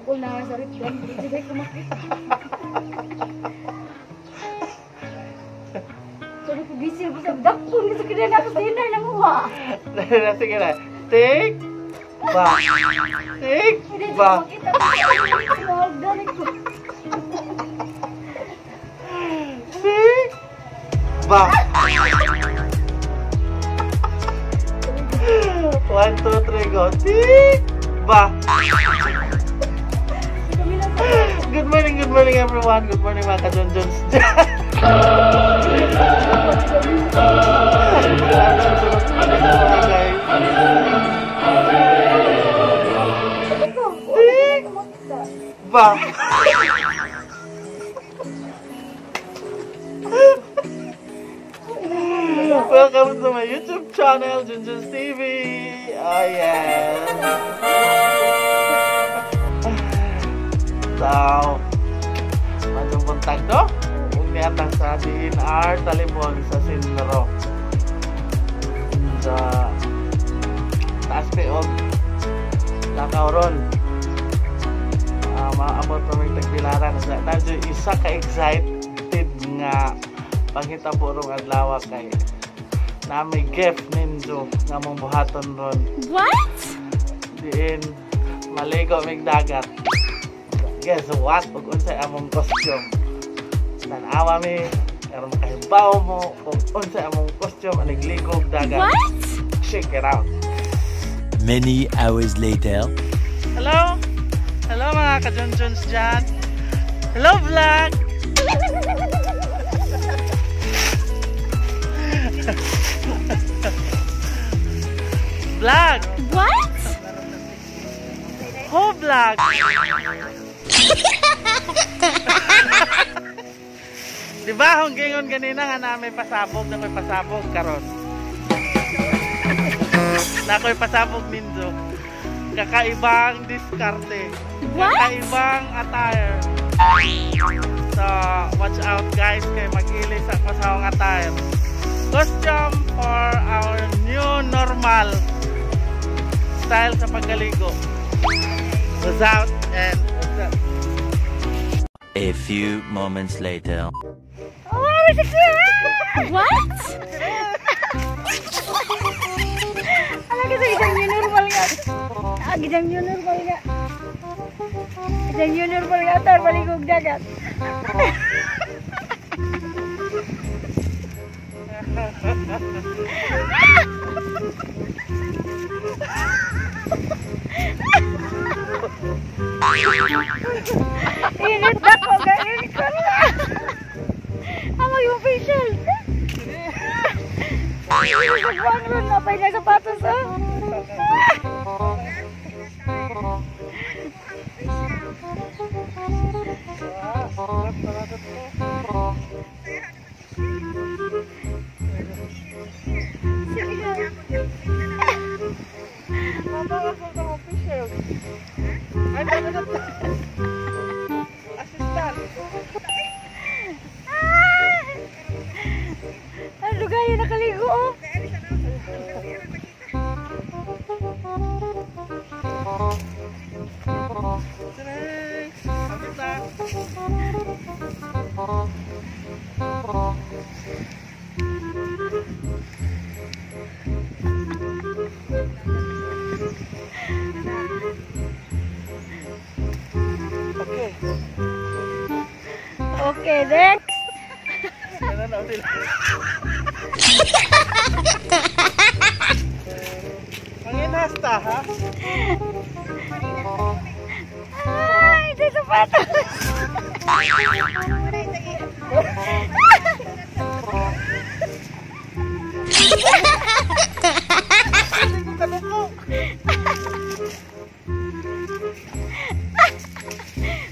Bukol na sa ritwan. Hindi ko makita. Sabi ko, gisil ko sa dakpon. Kasi kaya na ako sa dinner ng uwa. Sige na. Tik. Ba. Tik. Hindi ko Ba. makita. Dali ko. Tik. Ba. 1, 2, 3, go. Tik. Ba. Good morning everyone. Good morning mga kajonjons dyan. Tik. Ba. Welcome to my YouTube channel, Junjun's TV. Oh yeah. So, matong buntag no? Unya ta sa DNR Talibon sa Sinro. Sa taas pa og lakaw ron. Maabot pa may tagbilaran. Nandiyo isa ka excited nga panghitabo rong adlaw kay na may gift ninyo nga mong buhaton ron. What? Diin maligo mig dagat. Guess what? Ug unsay among costume. Tan-awa mi aron makahibaw mo kung unsay among costume anig ligog dagat. What? Check it out. Many hours later. Hello? Hello mga kajonjons dyan. Hello vlog! Vlog! What? Ho vlog! Diba hong gingon ganina nga na may pasabog na may pasabog karon. Na ako'y pasabog ninyo. Kakaibang diskarte. What? Kakaibang attire. So, watch out guys kay mag-ilis ako sa akong attire. Costume for our new normal style sa pagkaligo. What's out and what's up? A few moments later. What? Ala kasi isang new normal nga. Ah, isang new normal nga. Isang new normal nga tar baligog dagat. Init na ko, gain ko na. Amo yung facial. Pagbuang ron na pa yung sapatos, oh. Sige na. Ay, assistant. Ang lugay nakaligo, oh. Okay. Okay, next. Manginasta, ha? Ay, ito sapatos. Hindi ko kaduko.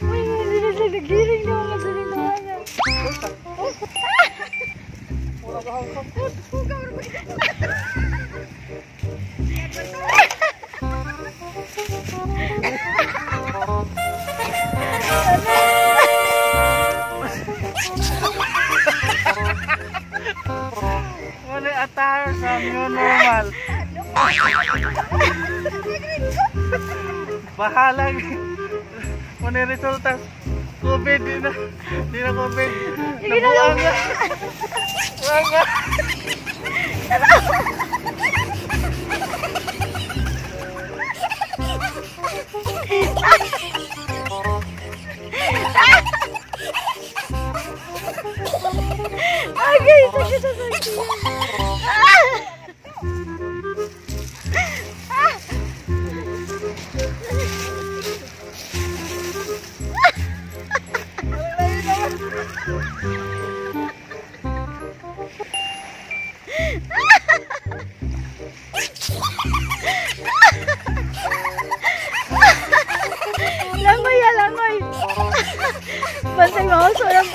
Uy, hindi na siya nagiring na mga salintawana. Wala ka akong sangkot. Wala attire sa new normal. Bahalang Muna yung resulta. COVID, di na. Di na COVID. Sige na, Nabuang nga. Buang nga. Okay, sakit sa sakit. Ah! Ah! Langoy ya, langoy. Bantay mo, solang.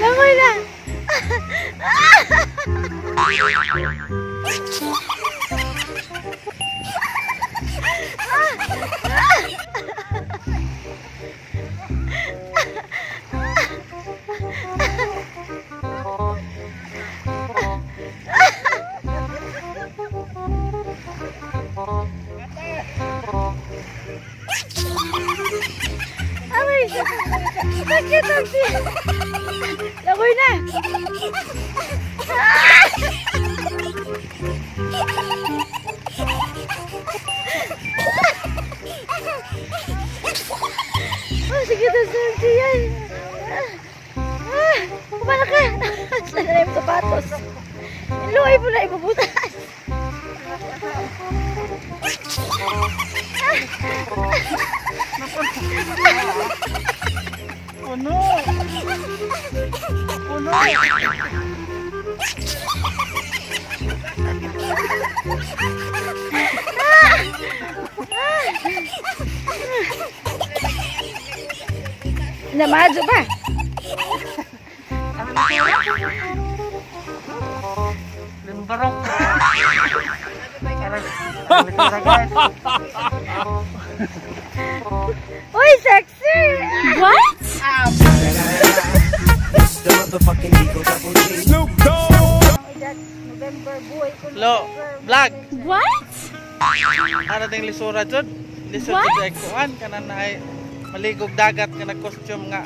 Langoy na. Aray, sakit, sakit. Langoy na. Ah, sige, sakit yan. Ah, kumana ka. Saan na yung sapatos? Luhay mo na ibubutas. Puno. Puno. Namadyo ba? Limbarok. Uy, sexy! What? Snoop Dogg. November buhay ko. Lo, vlog. What? Ano ding lisura jud? Lisod jud ay kuan kanan na ay maligog dagat nga nag-costume nga.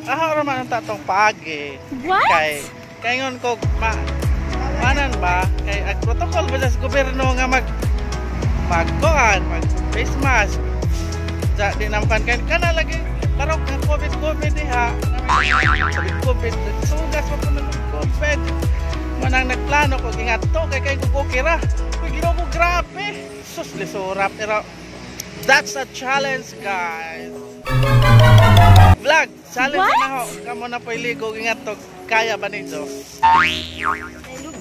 Ah, ora man ang tatong paagi. What? Kay kaingon ko ma manan ba kay ag protocol ba sa gobyerno nga mag magkuan, mag face mask. Sa di naman kay kana lagi barok nga COVID COVID diha. COVID COVID sugas pa po ng COVID. Manang nagplano ko gingadto kay kay ko okay ra. Uy, Ginoo ko grabe. Sus lisura pero that's a challenge, guys. Vlog, challenge na ho. Kamo na po'y ligo gingadto kaya ba ninyo?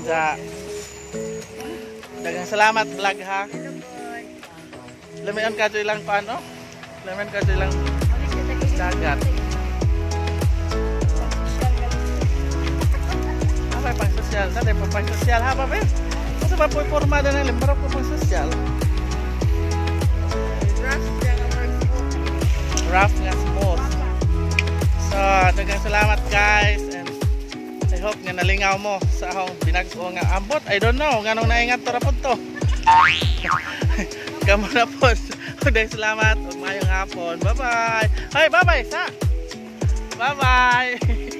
Sa daghang salamat vlog ha. Lamian ka ilang paano? Lamian ka ilang dagat. Apa pang sosyal? Sa pa pang sosyal ha, papi? Kasi ba po'y pormada ng limbarok ko pang sosyal? Rough nga smooth. So, daghang salamat guys and I hope nga nalingaw mo sa akong binag-o nga ambot. I don't know nganong naingat to ra pud to. Kamo na po. Daghang salamat ug maayong hapon. Bye-bye. Hey, bye-bye sa. Bye-bye.